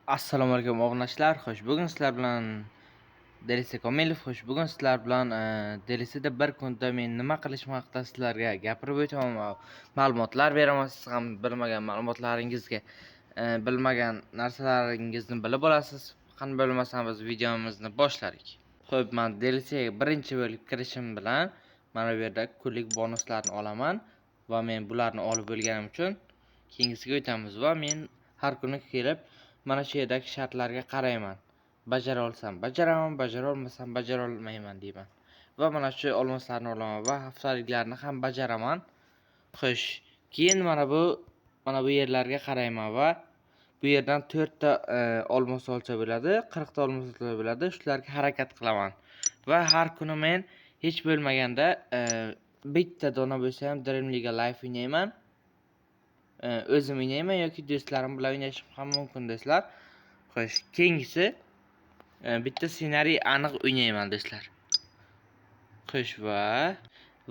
Assalomu alaykum obunachilar. Xo'sh, bugun sizlar bilan DLC Komilov. Xo'sh, bugun sizlar bilan DLCda bir kunda men nima qilishim haqida sizlarga gapirib o'taman va ma'lumotlar beraman. Siz ham bilmagan ma'lumotlaringizga, bilmagan narsalaringizni bilib olasiz. Qani bo'lmasam biz videomizni boshladik. Xo'p, men DLCga birinchi bo'lib kirishim bilan mana bu yerda kunlik bonuslarni olaman va men bularni olib bo'lganim uchun keyingisiga o'tamiz va men har kuni kelib mana shu yerdagi shartlarga qarayman. Bajara olsam bajaraman, bajara olmasam bajara olmayman deyman. Va mana shu olmoslarni olaman va haftaliklarni ham bajaraman. Xo'sh, keyin mana bu yerlarga qarayman va bu yerdan 4 ta olmos olsa bo'ladi, 40 ta olmos olsa bo'ladi. Shularga harakat qilaman. Va har kuni men hech bo'lmaganda bitta dona bo'lsa ham Dream League Live o'ynayman. O'zim o'ynayman yoki do'stlarim bilan o'ynashim ham mumkin do'stlar. Xo'sh, keyingisi bitta ssenariy aniq o'ynayman do'stlar. Xo'sh,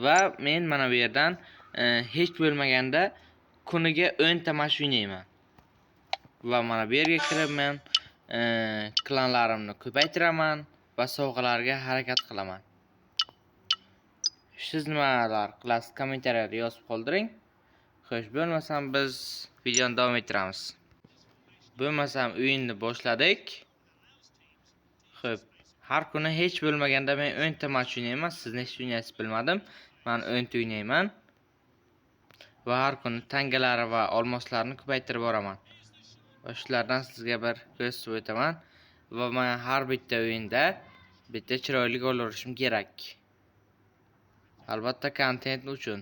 va men mana bu yerdan hech bo'lmaganda kuniga 10 ta match o'ynayman. Va mana bu yerga kirib men klanlarimni ko'paytiraman va sovg'alarga harakat qilaman. Siz nimalar qilasiz, kommentariyada yozib qoldiring. Xo'sh, bo'lmasam biz videoni davom ettiramiz. Bo'lmasam o'yinni boshladik. Xo'p, har kuni hech bo'lmaganda men 10 ta match o'ynayman. Siz nechta o'ynaysiz bilmadim. Men 10 ta o'ynayman. Va har kuni tangalari va olmoslarni ko'paytirib boraman. Va shulardan sizga bir ko'rsatib o'taman. Va men har bitta o'yinda bitta chiroyli gol urishim kerak. Albatta kontent uchun.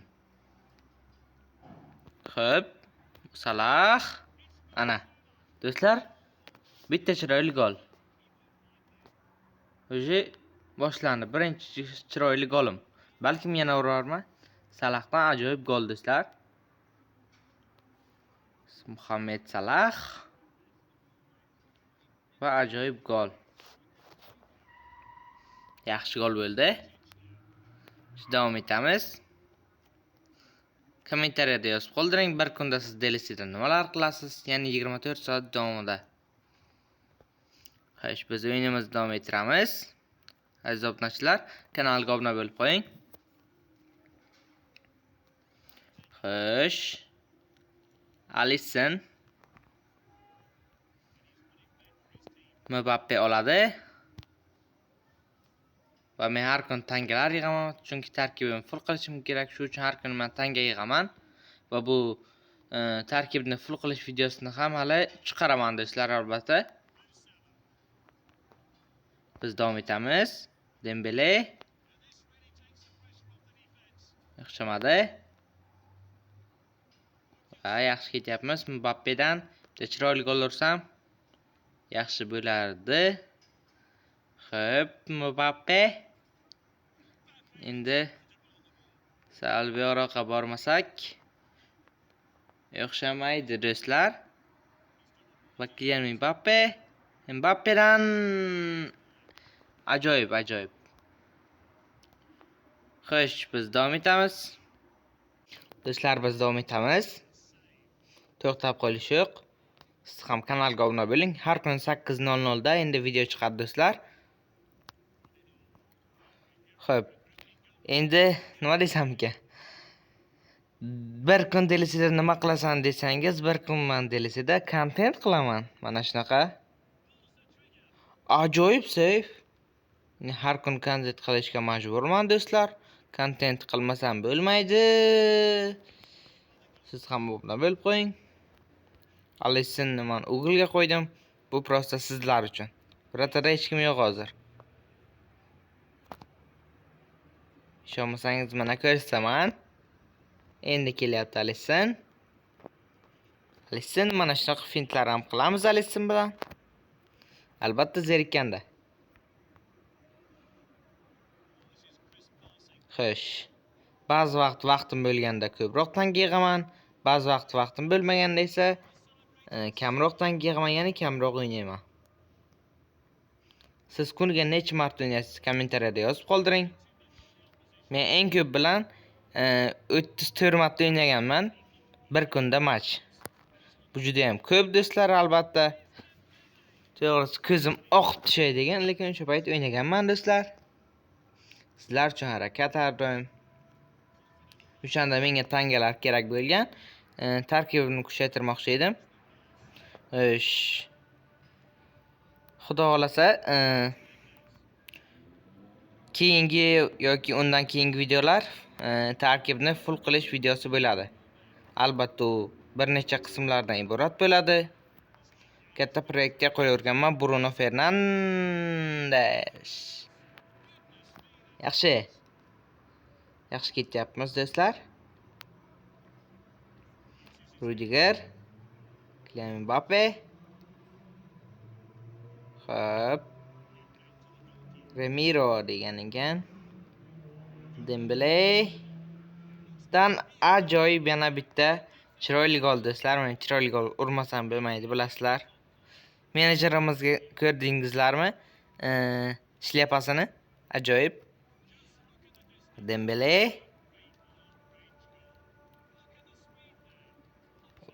Xo'p, Salah. Ana. Do'stlar, bitta chiroyli gol. Уже boshlandi. Birinchi chiroyli golim. Balkim yana urarman. Salahdan ajoyib gol do'stlar. Muhammad Salah va ajoyib gol. Yaxshi gol bo'ldi. Davom etamiz. Kommentariyada yozib qoldiring, bir kunda siz DLCda nimalar qilasiz, ya'ni 24 soat davomida. Xo'sh, biz o'yinimizni davom ettiramiz. Aziz obunachilar, kanalga obuna bo'lib qo'ying. Xo'sh. Alisson Mbappe oladi. Va men har kun tangalar yig'aman, chunki tarkibimni full qilishim kerak. Shu uchun har kuni men tanga yig'aman va bu tarkibni full qilish videosini ham hali chiqaraman do'stlar, albatta. Biz davom etamiz. Dembele o'xshamadi. Va yaxshi ketyapmiz. Mbappedan bitta chiroyli gol ursam yaxshi bo'lardi. Xo'p, Mbappe. Endi sal buyoqqa bormasak o'xshamaydi do'stlar. Va Kylian Mbappe. Mbappedan ajoyib, ajoyib. Xo'sh, biz davom etamiz. Do'stlar, biz davom etamiz. To'xtab qolish yo'q. Siz ham kanalga obuna bo'ling. Har kuni 8:00 da endi video chiqadi do'stlar. Xo'p. Endi nima desam ekan? Bir kun DLCda nima qilasan desangiz, bir kun men DLCda kontent qilaman. Mana shunaqa. Ajoyib seyf. Har kun kontent qilishga majburman do'stlar. Kontent qilmasam bo'lmaydi. Siz ham obuna bo'lib qo'ying. Alissonni men Google'ga qo'ydim. Bu prosta sizlar uchun. Vratada hech kim yo'q hozir. Ishonmasangiz mana ko'rsataman. Endi kelyapti Alisson. Alisson mana shunaqa fintlar ham qilamiz Alisson bilan. Albatta zerikkanda. Xo'sh. Ba'zi vaqt vaqtim bo'lganda ko'proq tanga yig'aman, ba'zi vaqt vaqtim bo'lmaganda esa kamroq tanga yig'aman, ya'ni kamroq o'ynayman. Siz kuniga necha marta o'ynaysiz, kommentariyada yozib qoldiring. Men eng ko'p bilan 34 marta o'ynaganman bir kunda match. Bu juda ham ko'p do'stlar albatta. To'g'risi ko'zim oqib tushay degan, lekin o'sha payt o'ynaganman do'stlar. Sizlar uchun harakat har doim. O'shanda menga tangalar kerak bo'lgan. Tarkibimni kuchaytirmoqchi edim. Xo'sh. Xudo xolasa, keyingi yoki undan keyingi videolar tarkibni full qilish videosi bo'ladi. Albatta u bir necha qismlardan iborat bo'ladi. Katta proyektga qo'yaverganman Bruno Fernandes. Yaxshi. Yaxshi ketyapmiz do'stlar. Rudiger, Kylian Mbappe. Xo'p. Remiro degan ekan. Dembele. Dan ajoyib yana bitta chiroyli gol do'stlar. Men chiroyli gol urmasam bo'lmaydi, bilasizlar. Menejerimizga ko'rdingizlarmi? Shlyapasini ajoyib. Dembele.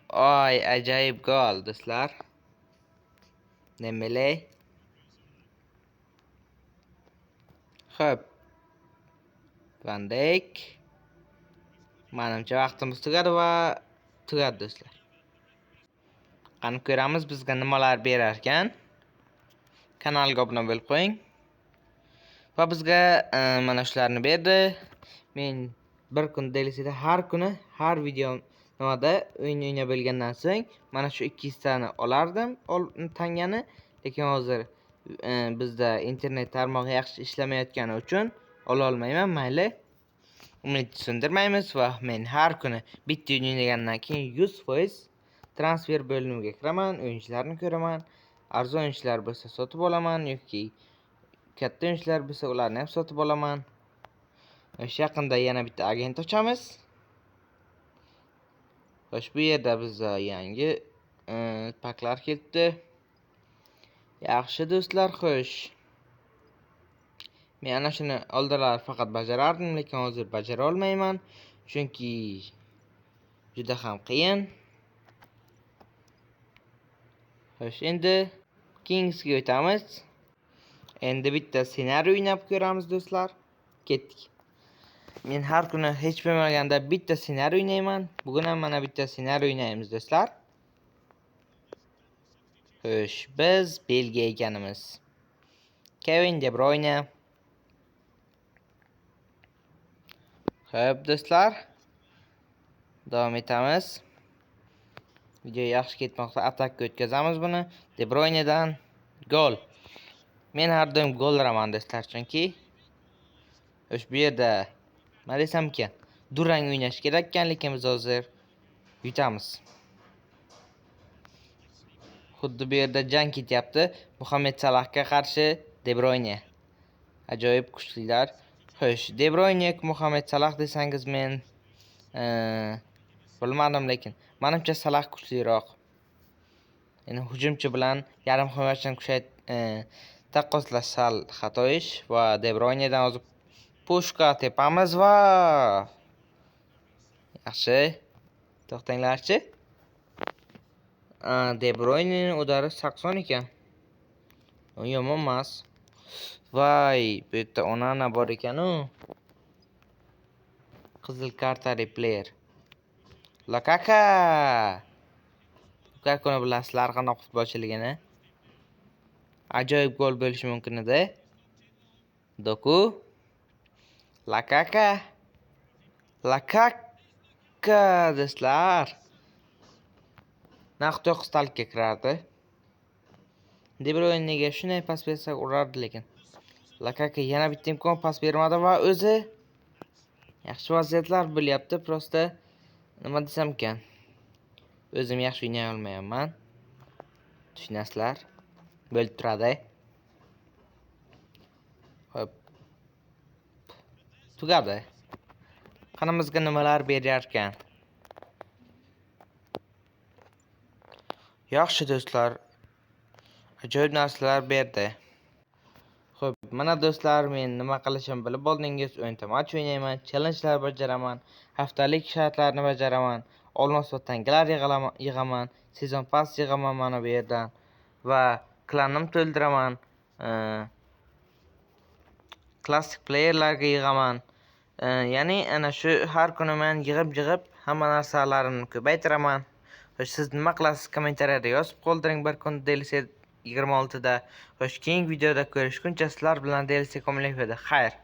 Oy, ajoyib gol do'stlar. Dembele. Xo'p. Van Dijk. Manimcha vaqtimiz tugadi va tugadi do'stlar. Qani ko'ramiz bizga nimalar berar ekan. Kanalga obuna bo'lib qo'ying. Va bizga mana shularni berdi. Men bir kun DLC'da har kuni har video nimada o'yin o'ynab bo'lgandan so'ng mana shu 200 tani olardim, tangani, lekin hozir bizda internet tarmog'i yaxshi ishlamayotgani uchun ola olmayman, mayli. Umid sindirmaymiz va men har kuni bitta o'yin o'ynagandan keyin 100% transfer bo'limiga kiraman, o'yinchilarni ko'raman. Arzon o'yinchilar bo'lsa sotib olaman yoki katta o'yinchilar bo'lsa ularni ham sotib olaman. O'sha yaqinda yana bitta agent ochamiz. Xo'sh, bu yerda bizda yangi paklar kelibdi. Yaxshi do'stlar, xo'sh. Men ana shuni oldinlar faqat bajarardim, lekin hozir bajara olmayman, chunki juda ham qiyin. Xo'sh, endi keyingisiga o'tamiz. Endi bitta ssenariy o'ynab ko'ramiz do'stlar. Ketdik. Men har kuni hech bo'lmaganda bitta ssenariy o'ynayman. Bugun ham mana bitta ssenariy o'ynaymiz do'stlar. Xo'sh, biz Belgiya ekanimiz. Kevin De Bruyne. Xo'p do'stlar, davom etamiz. Video yaxshi ketmoqda. Atakka o'tkazamiz buni. De Bruynedan gol. Men har doim gol uraman do'stlar, chunki o'sha bu yerda nima desam ekan, durang o'ynash kerak ekan, lekin biz hozir yutamiz. Xuddi bu yerda jang ketyapti. Muhammad Salahga qarshi De Bruyne. Ajoyib kuchlilar. Xo'sh, De Bruyne yoki Muhammad Salah desangiz men bilmadim, lekin menimcha Salah kuchliroq. Ya'ni hujumchi bilan yarim himoyachini kuchayt taqqoslash sal xato ish va De Bruynedan hozir pushka tepamiz va yaxshi. To'xtanglarchi. De Bruynening udari 80 ekan. U yomon emas. Voy, bu yerda Onana bor ekan-u. Qizil kartali player. Lukaku. Lukakuni bilasizlar qanaqa futbolchiligini. Ajoyib gol bo'lishi mumkin edi. Doku. Lukaku. Lukaku do'stlar. Naq 9 talikka kirardi. De Bruyne'ga shunday pas bersak urardi, lekin Lukaku yana bitta imkon pas bermadi va o'zi yaxshi vaziyatlar bo'lyapti. Prosta nima desam ekan, o'zim yaxshi o'ynay olmayapman. Tushunasizlar. Bo'lib turadi. Xo'p. Tugadi. Qanimizga nimalar berar ekan? Yaxshi do'stlar, ajoyib narsalar berdi. Xo'p, mana do'stlar, men nima qilishimni bilib oldingiz. O'nta match o'ynayman, challengelar bajaraman, haftalik shartlarni bajaraman, olmos va tangalar yig'aman, sezon pass yig'aman mana bu yerdan va Klanimni to'ldiraman. Klassik playerlarga yig'aman. Ya'ni ana shu har kuni men yig'ib-yig'ib hamma narsalarimni ko'paytiraman. Xo'sh, siz nima qilasiz? Kommentariyada yozib qoldiring bir kun DLC 26 da. Xo'sh, keyingi videoda ko'rishguncha sizlar bilan DLC Komilov edi. Xayr.